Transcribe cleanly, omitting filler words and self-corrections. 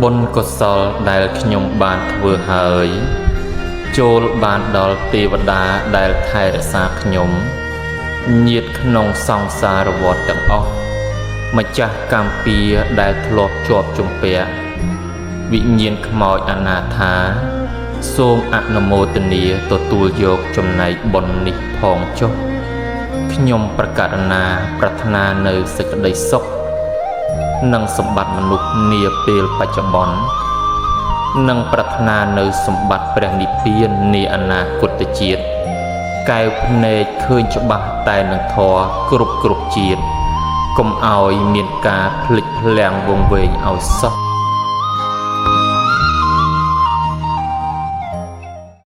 បុណ្យកុសលដែលខ្ញុំបានធ្វើហើយ ចូលបានដល់ទេវតាដែលថែរក្សាខ្ញុំញាតិក្នុងសង្សារវដ្តទាំងអស់ម្ចាស់កម្មពៀដែលធ្លាប់ជាប់ជំពាក់វិញ្ញាណខ្មោចអនាថា សូមអនុមោទនាទទួលយកចំណែកបុណ្យនេះផងចុះខ្ញុំប្រកាសណាប្រាថ្នានៅសេចក្តីសុខនិងសម្បត្តិមនុស្សនាពេលបច្ចុប្បន្ននិងប្រាថ្នានៅសម្បត្តិព្រះនិព្វាននាអនាគតជាតិកែវភ្នែកឃើញច្បាស់តែនឹងធម៌គ្រប់គ្រប់ជាតិកុំឲ្យមានការភ្លេចភ្លាំងវង្វេងឲ្យសោះ។